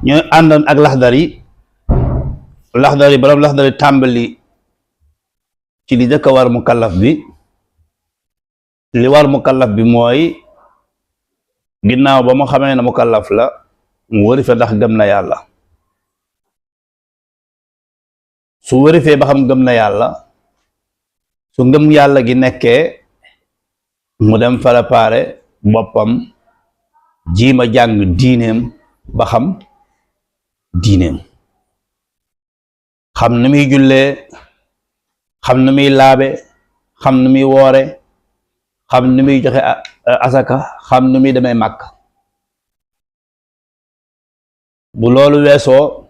ñooy àndoon ak laxdari borom laxdari tàmbali ci li jëkk a war mukallaf bi. li war mukallaf bi mooy ginnaaw ba mu xamee ne mukallaf la mu wërife ndax gëm na yàlla. su wërifee ba xam gëm na yàlla, su ngëm yàlla gi nekkee mu dem préparé boppam jiima jàng diineem ba xam diineem, xam nu muy jullee, xam nu muy laabe, xam nu muy woore, xam nu muy joxe asaka, xam nu muy demee màkk. bu loolu weesoo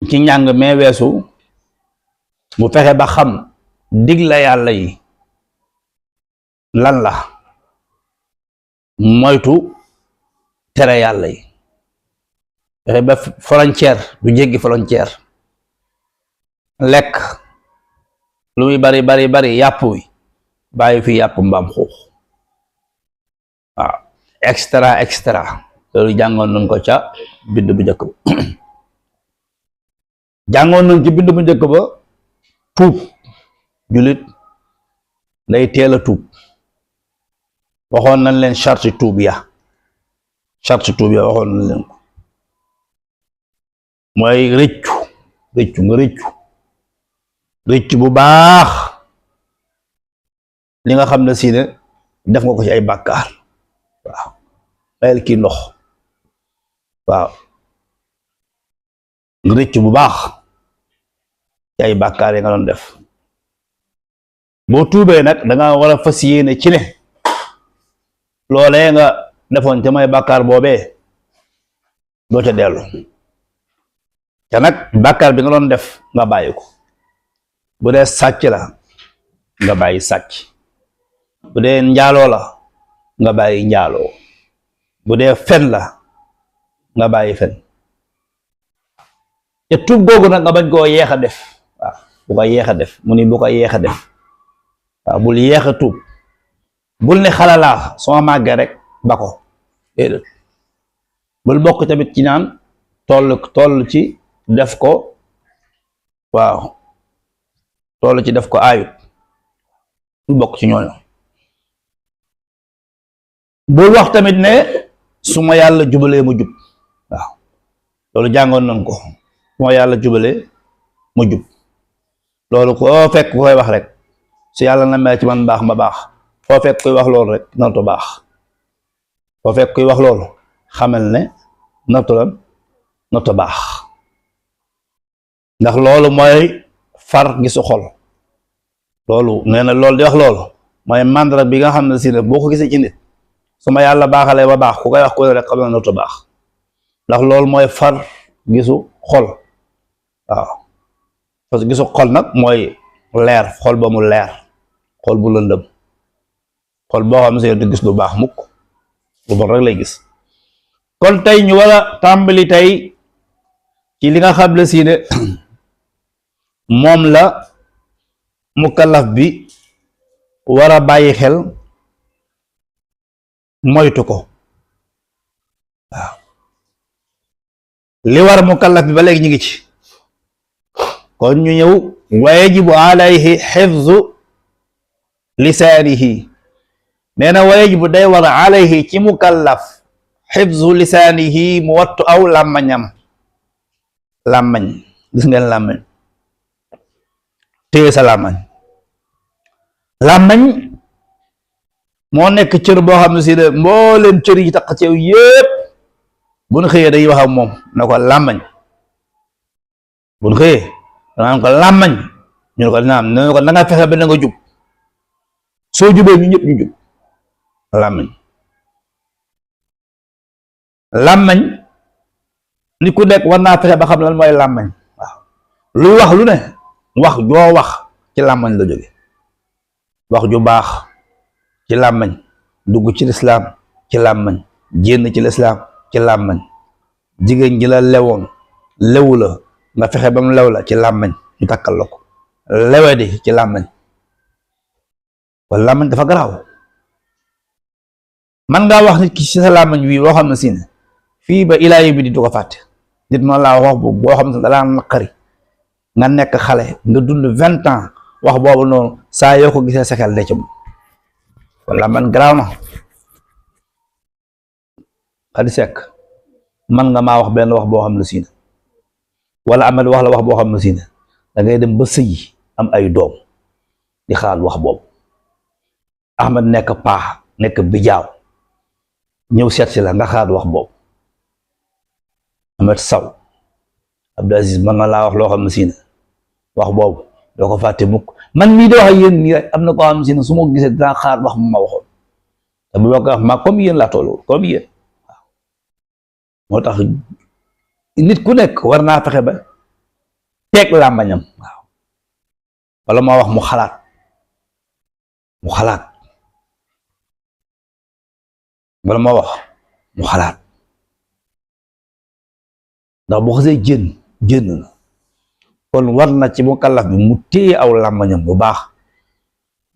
ci njàng mee weesu mu fexe ba xam digla yàlla yi lan la, moytu tere yàlla yi, fexe ba frontière du jéggi frontière. lekk lu muy bari yàpp wi bàyyi fi yàpp mbaam xuux. waaw extra loolu jàngoon nañ ko ca bind bu njëkk ba jàngoon nañ ci bind bu njëkk ba tuub. julit day teel a tuub. waxoon nañ leen charte tuub ya waxoon nañ leen ko. mooy rëccu bu baax li nga xam ne si ne def nga ko ci ay bàkkaar. waaw bayal kii ndox. waaw rëccu bu baax ci ay bàkkaar yi nga doon def. boo tuubee nag da nga war a fas yéene ci ne loolee nga defoon ca may bàkkaar boobee doo ca dellu ca nag bàkkaar bi nga doon def nga bàyyi ko. bu dee sàcc la nga bàyyi sàcc, bu dee njaaloo la nga bàyyi njaaloo, bu dee fen la nga bàyyi fen. te tuub googu nag nga bañ koo yeex a def. waaw bu ko yeex a def mu ni bu ko yeex a def. waaw bul yeex a tuub, bul ne xalalaa soo màggee rek ba ko déedéet. bul bokk tamit ci naan toll ci def ko. waaw toll ci def ko aayut. bul bokk ci ñooñu. bul wax tamit ne su ma yàlla jubalee mu jub. waaw loolu jàngoon nañ ko. su ma yàlla jubalee mu jub. loolu koo fekk koy wax rek su yàlla na mee ci man baax ma baax. foo fekk koy wax loolu rek nartu baax. foo fekk koy wax loolu xamal ne nartu baax. ndax loolu mooy far gisu xol. loolu nee na loolu di wax loolu mooy mandara bi nga xam ne si ne boo ko gisee ci nit su ma yàlla baaxalee ba baax ku koy wax ko rek xam na nartu baax. ndax loolu mooy far gisu xol. waaw parce que gisu xol nag mooy leer, xol ba mu leer, xol bu lëndëm, xol boo xam ne du gis lu baax mukk, lu bon rek lay gis. kon tey ñu war a tàmbali tey ci li nga xam ne si ne moom la mukallaf bi war a bàyyi xel moytu ko. waaw li war mukallaf bi ba léegi ñu ngi ci. kon ñu ñëw wa yajibu alayhi xifzu lisaanihi. nee na wa yajibu day war alayhi ci mukallaf xifzu lisaanihi mu wattu aw làmmañam. làmmañ gis ngeen làmmañ, téye sa làmmañ. làmmañ moo nekk cër boo xam ne si ne mbooleem cër yi tax ci yow yépp bu ñu xëyee day wax ak moom na ko làmmañ. bu ñu xëyee danaan ko làmmañ ñu ne ko naam ne ko da nga fexe ba na nga jub. soo jubee ñu ñëpp ñu jub. làmmañ làmmañ ni ku nekk war naa fexe ba xam lan mooy làmmañ. waaw luy wax lu ne wax joo wax ci làmmañ la jóge. wax ju baax ci làmmañ, dugg ci lislaam ci làmmañ, génn ci lislaam ci làmmañ, jigéen ji la lewoon lewu la nga fexe ba mu lew la ci làmmañ ñu takkal la ko, lewe di ci làmmañ. wala làmmañ dafa garaaw. man ngaa wax nit ki ci sa làmmañ wi loo xam ne si ne fii ba ilaayu bi di du ko fàtte nit man laa wax boobu boo xam ne dalaa naqari nga nekk xale nga dund 20 ans wax boobu noonu saa yoo ko gisee sa xel de ci moom wala man garaaw na Xadi Sekk man nga maa wax benn wax boo xam ne si ne wala Amad wax la wax boo xam ne si ne da ngay dem ba sëyi am ay doom di xalaat wax boobu Ahmad nekk paax nekk bijaaw ñëw seet si la nga xalaat wax boobu Ahmed Saw Abdou Aziz man na laa wax loo xam ne si ne wax boobu doo ko fàtte mukk man mii di wax ak yéen nii rek am na koo xam ne si ne su ma gisee dinaa xalaat wax mu ma waxoon te bu ma ko wax ma comme yéen laa tollu comme yéen waaw moo tax nit ku nekk war naa fexe ba teeg làmbañam waaw wala moo wax mu xalaat wala moo wax mu xalaat ndax bu xasee jën na kon war na ci mu kàllaf bi mu téye aw làmbañam bu baax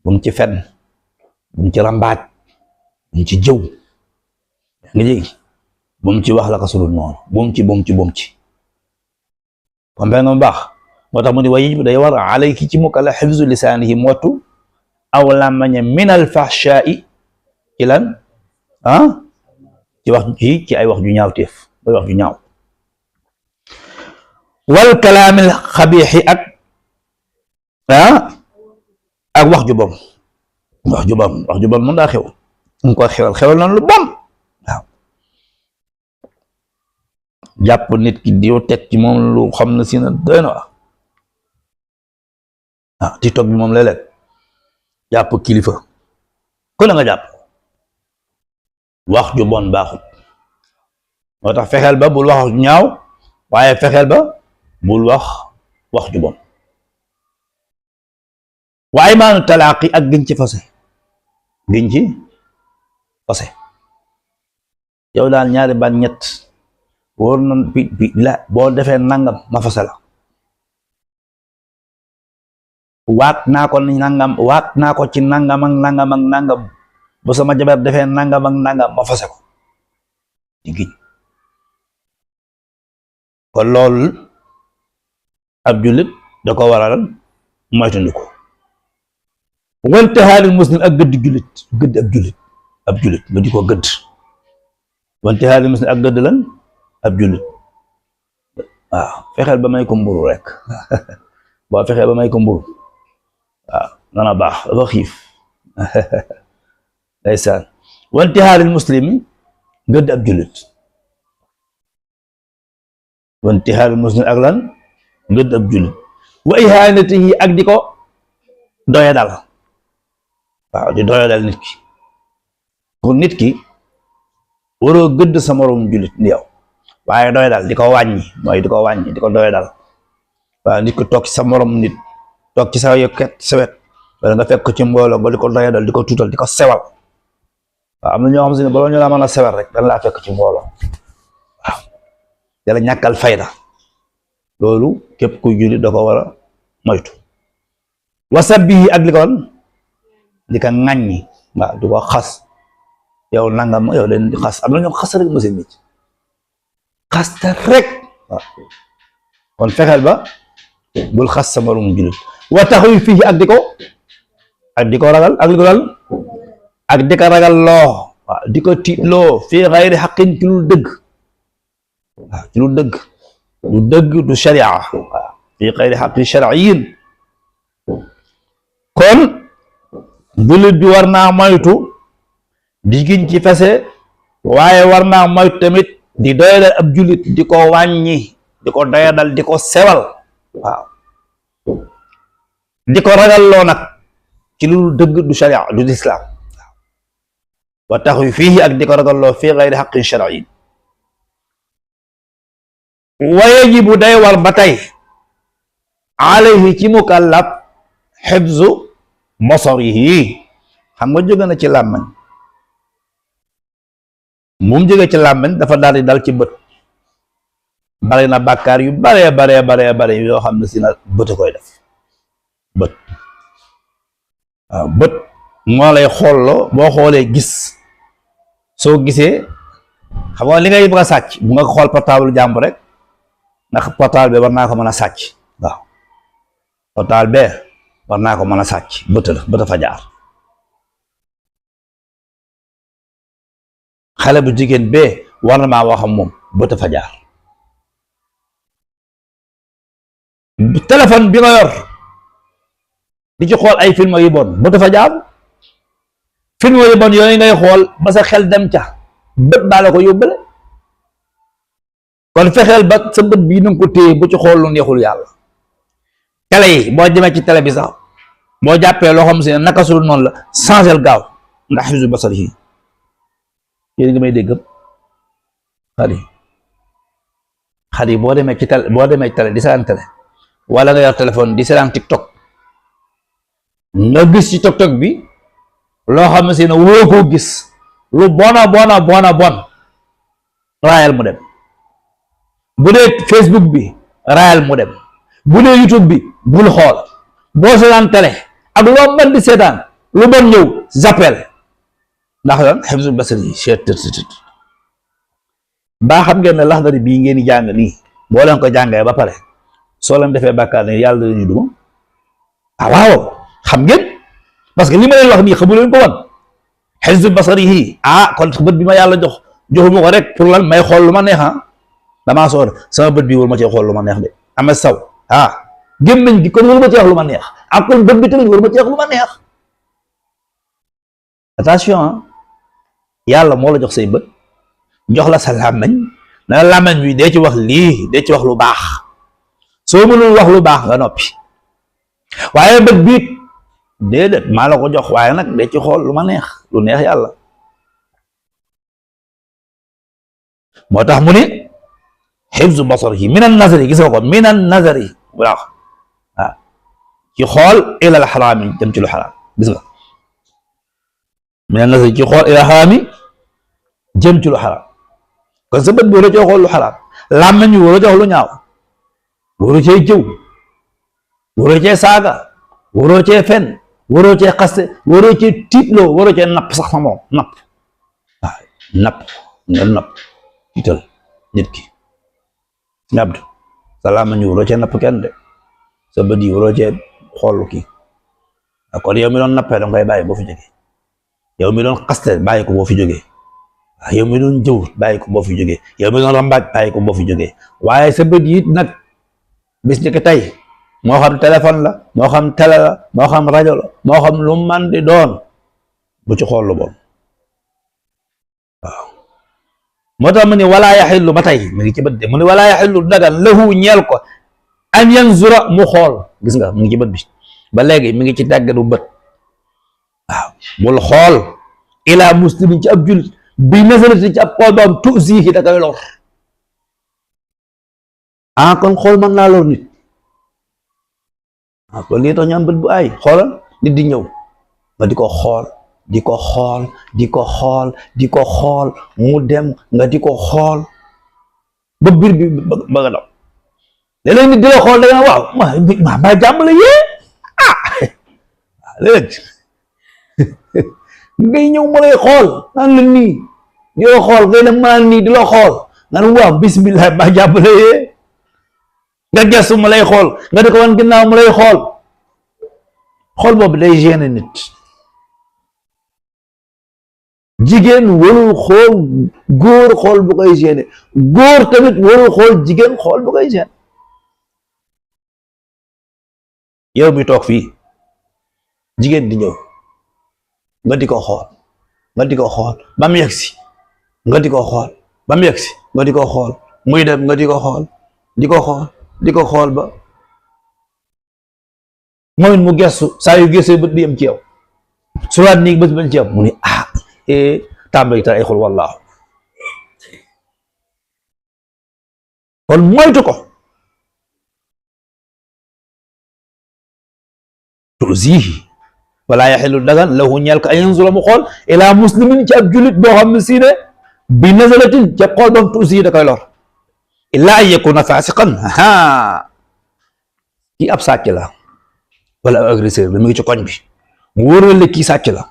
bu mu ci fen bu mu ci rambaaj bu mu ci jëw nga jéggi bu mu ci wax la ko sulul noonu bu mu ci kon benn mu baax moo tax mu ni wayi day war alayki ci mu kàllaf xifzu lisaanihi mootu aw làmbañam min al fahshaa'i ci lan ci wax ci ay wax ju ñaaw téef bay wax ju ñaaw wal kalaamil xabiixi ak wax ju bon wax ju bon mën daa xew nga ko xewal noonu lu bon waaw jàpp nit ki diw teg ci moom lu xam na si na doy na waaw TikTok bi moom léeg-léeg jàpp kilifa ku la nga jàpp wax ju bon baaxut moo tax fexeel ba bul wax ñaaw waaye fexeel ba bul wax ju bon waaye maanu talaaqi ak giñ ci fase yow daal ñaari baat ñett wóor na bi la boo defee nangam ma fase la waat naa ko ci nangam ak nangam bu sama jabar defee nangam ak nangam ma fase ko di giñ kon loolu ab jullit da ko waral moytandiku wante xaalil muslim ak gëdd ab jullit nga di ko gëdd wante xaalil muslim ak gëdd lan ab jullit waaw fexeel ba may ko mburu rek boo fexeel ba may ko mburu waaw dana baax dafa xiif ndeysaan wante xaalil muslimi gëdd ab jullit wante xaalil muslim ak lan gëdd ab jullit wa ihanatihi ak di ko doya dal waaw di doya dal nit ki pour nit ki waroo gëdd sa moroom jullit ni yow waaye doya dal di ko wàññi mooy di ko doya dal waaw nit ki toog ci sa moroom nit toog ci sa yokket sa wet wala nga fekk ci mbooloo ba di ko doya dal di ko tuutal di ko sewal waaw am na ñoo xam si ne baloo ñu la mën a sewal rek dan laa fekk ci mbooloo waaw dala ñàkkal fayda loolu képp kuy jullit da ko war a moytu wasabbihi ak li ko di ko ŋàññi waaw di ko xas yow nangam yow leen di xas am na ñoo xas rek ma seen métier xas te rek waaw kon fexeel ba bul xas sa moroom jullit wa taxaw fii ak di ko ragal ak li ko dal ak di ko ragal loo waaw di ko tiitloo fii xayri xaqin ci lu dëgg waaw ci lu dëgg du sharia waaw fii xayri xaqin shariyin kon jullit bi war naa moytu di giñ ci fase waaye war naa moytu tamit di doyadal ab jullit di ko wàññi di ko doyadal di ko sewal waaw di ko ragal loo nag ci lu dëgg du sharia du lislaam waaw wa taxwi fii ak di ko ragal loo fii xayri xaqin shariyin wa yajibu day war ba tey alayhi ci mukallaf xibzu basarihi xam nga jóge na ci làmmañ moom jóge ci làmmañ dafa daal di dal ci bët bari na bàkkaar yu bare yoo xam ne si na bët a koy def bët waaw bët moo lay xoolloo boo xoolee gis soo gisee xam nga li ngay bëgg a sàcc bu nga xool portable jàmbur rek ndax portable bi war naa ko mën a sàcc waaw portable be war naa ko mën a sàcc bët fa jaar xale bu jigéen bee war na maa wax ak moom bët fa jaar téléphone bi nga yor di ci xool ay film yu bon bët fa jaar film yu bon yooyu ngay xool ba sa xel dem ca bët baa la ko yóbbale kon fexeel ba sa bët bii nanga ko téye bu ci xool lu neexul yàlla télé yi boo demee ci télé bi sax boo jàppee loo xam si ne naka sul noonu la changel gaaw ndax xifzu basar yi yéen nga may dégg xadi boo demee ci télé di seetaan télé wala nga yor téléphone di seetaan TikTok nga gis ci TikTok bi loo xam si ne woo koo gis lu bon raayal mu dem bu dee Facebook bi raayal mu dem bu dee YouTube bi bul xool boo seetaan télé ak loo mën di seetaan lu bon ñëw zappel ndax lan xifzu basar yi baa xam ngeen ne Laxdari bii ngeen di jàng nii boo leen ko jàngee ba pare soo leen defee bàkkaar ne yàlla dañuy duma waaw xam ngeen parce que li ma leen wax nii xamu leen ko woon xifzu basar yi kon bët bi ma yàlla joxuma ko rek pour lan may xool lu ma neex damaa soor sama bët bi war ma cee xool lu ma neex de ama saw gémmiñ gi kon war ma ci wax lu ma neex ak kon bët bi tamit war ma ci wax lu ma neex attention yàlla moo la jox say bët jox la sa làmmeñ na làmmeñ bi dee ci wax lii dee ci wax lu baax soo mënul wax lu baax nga noppi waaye bët biit déedéet maa la ko jox waaye nag dee ci xool lu ma neex lu neex yàlla moo tax mu ni xifzu basar yi min an nazari gis nga ko min an nazari waaw ci xool ilal xaraami jëm ci lu xaraam gis nga min an nazari ci xool ilal xaraami jëm ci lu xaraam kon sa bët bi war a cee xool lu xaraam làmmiñ bi war a jox lu ñaaw waroo cee jëw waroo cee saaga waroo cee fen waroo cee xaste waroo cee tiitloo waroo cee napp sax sa moom napp waaw napp nga napp tiital nit ki ñabdu sa làmmiñ bi waroo cee napp kenn de sa bët yi waroo cee xool kii kon yow mi doon nappee danga koy bàyyi boo fi jógee yow mi doon xaste bàyyi ko boo fi jógee yow mi doon jëw bàyyi ko boo fi jógee yow mi doon rambaaj bàyyi ko boo fi jógee waaye sa bët yi nag bis ni ko tey moo xam téléphone la moo xam télé la moo xam rajo la moo xam lu man di doon bu ci xool lu bon waaw moo tax mu ne walaa yaxillu ba tey mi ngi ci bët de mu ne walaa yaxillu dagan lahu ñeel ko an yanzura mu xool gis nga mu ngi ci bët bi ba léegi mi ngi ci tàggatu bët waaw bul xool ilaa muslimin ci ab julit bi nazarati ci ab xool ba am tuusihi da koy lor kon xool mën naa lor nit kon lii tax ñu am bët bu ay xoolal nit di ñëw nga di ko xool di ko xool di ko xool di ko xool mu dem nga di ko xool ba biir bi bëgg a daw léeg-léeg nit di la xool da nga waaw ma jàmm la yee léeg ngay ñëw ma lay xool naan la nii di la xool ngay dem maa nii di la xool naan waaw bismillah ma jàmm la yee nga gestu mu lay xool nga di ko wan ginnaaw mu lay xool xool boobu day gêner nit jigéen warul xool góor xool bu koy gêner góor tamit warul xool jigéen xool bu koy gêner yow mi toog fii jigéen di ñëw nga di ko xool nga di ko xool ba mu yegsi nga di ko xool ba mu yegsi nga di ko xool muy dem nga di ko xool di ko xool di ko xool ba mooy mu gestu saa yu gëstoo bët bi yem ci yow suraat nii bët bi ci yow mu ne tàmbali ta ay xul wallaahu kon moytu ko tuusihi wala yaxillu dagan lahu ñeel ko an yanzura mu xool ilaa muslimin ci ab julit boo xam ne si ne bi nazalatin ca xool bam tuusihi da koy lor illaa an yakuna fasiqan kii ab sàcc la wala agresseur bi mu ngi ci koñ bi mu wóor la kii sàcc la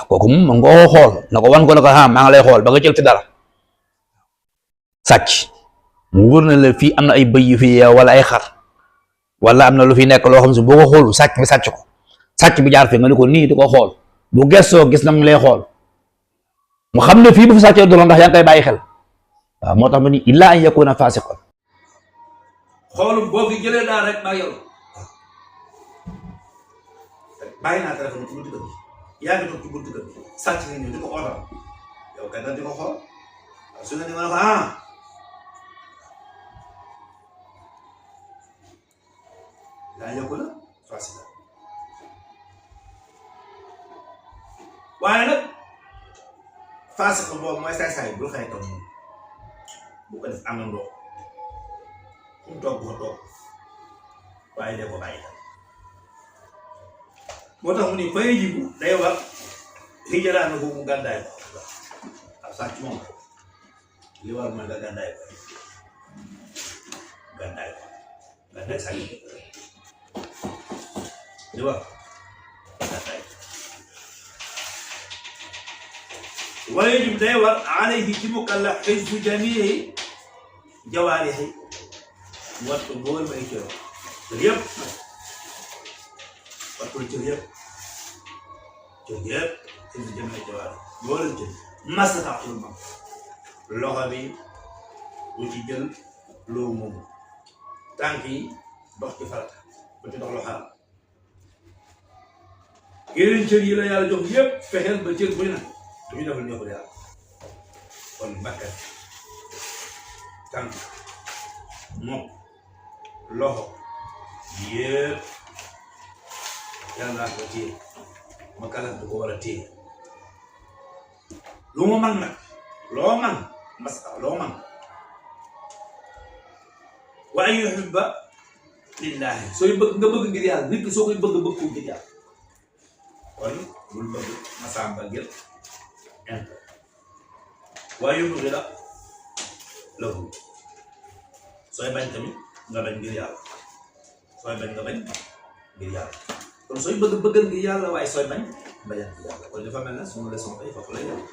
kooku moom nga ko xool na ko wan ko ne ko maa ngi lay xool ba nga jël fi dara sàcc mu wóor na la fii am na ay bëy yu fi wala ay xar wala am na lu fi nekk loo xam si boo ko xoolu sàcc bi sàcc ko sàcc bi jaar fi nga ne ko nii di ko xool bu gëstoo gis na mu lay xool mu xam ne fii bu fi sàccee du la ndax yaa ngi koy bàyyi xel waaw moo tax ma ni illaa an yakuna fasiqan xoolum boo fi jëlee daal rek maa yow bàyyi naa téléphone ci buntu kër gi yaa ngi toog ci buntu kër gi sàcc nga ñëw di ko ootal yow kay daal di ko xool su ne ni ma ne ko laa yakuna fasiqan waaye nag fasiq boobu mooy saay-saay bul xëy toog moom bu ko def àndandoo fu mu toog bu ko toog waaye de ko bàyyi moo tax mu ni fay jibu day war hijraana ko mu gàddaay ko ab sàcc moom li war mooy nga gàddaay ko gàddaay sàcc li war gàddaay waaye jib day war alayhi ci mukallaf hifzu jamii jawaarihi wattu bool may cëro cër yëpp wattul cër yëpp hifzu jamii jawaarihi boolal cër masataxul ma loxo bi bu ci jël loo moom tànk yi dox ci farata bu ci dox lu xaram yeneen cër yi la yàlla jox yëpp fexeel ba cër bu ne du ñu defal neexul yàlla kon bakkan tànk nopp loxo yëpp yàlla ko téye ma kalan du ko war a téye lu mu man nag loo man masta loo man wa an yuhibba lillahi sooy bëgg nga bëgg ngir yàlla nit ki soo koy bëgg bëgg ko ngir yàlla kon bul bëgg masamba ngir waaye yóbbu gi la lahu sooy bañ tamit nga bañ ngir yàlla sooy bañ nga bañ ngir yàlla kon sooy bëgg bëggal ngir yàlla waaye sooy bañ bañal ngir yàlla kon dafa mel ne sunu leçon tey foofu lay yàlla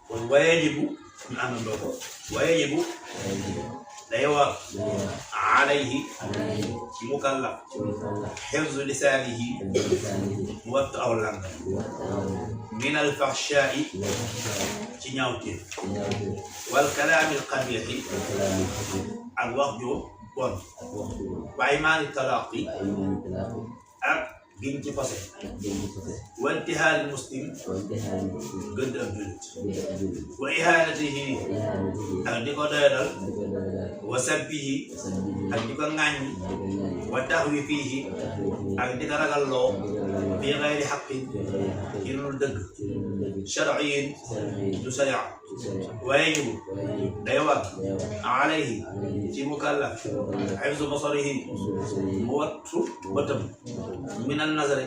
kon waaye jibu ñu àndandoo ko waaye jibu day war alayhi ci mukallaf hifzu lisaanihi mu wattu aw làng min al fahshaa'i ci ñaawteef wal kalaami al qabiihi ak wax joo bon wa aymaani talaaqi ak giñ ci fase wa intihaal muslim gëdd ab julit wa ihaanatihi ak di ko doyadal wa sabbihi ak di ko ŋàññi wa taxwiifihi ak di ko ragalloo bi gayri xaqin ci lu dëgg sharciyin du sharia waaye ñu day war alayhi ci mukallaf hifzu basarihi mu wattu bëtam min al nazari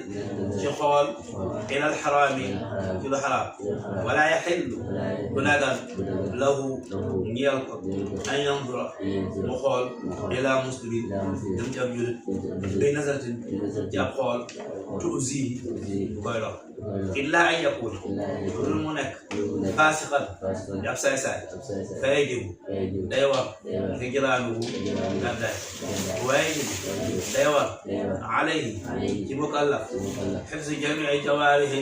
ci xool ila al xaraami ci lu xaraam wala yaxillu du nagan lahu ñeel ko an yandura mu xool ila muslimin dem ci ab julit bay nazaratin ci ab xool tuusihi bu koy lor illa an yakuna lu mu nekk faasiqan di ab saay-saay fa yajibu day war hijraanuhu gàddaay waaye day war alayhi ci mukallaf hifzu jamii jawaarihi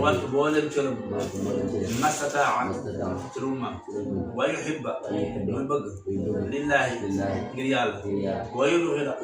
wattu boolem cëram mastataa ci lu man wa yuhibba muy bëgg lillahi ngir yàlla wa yudxila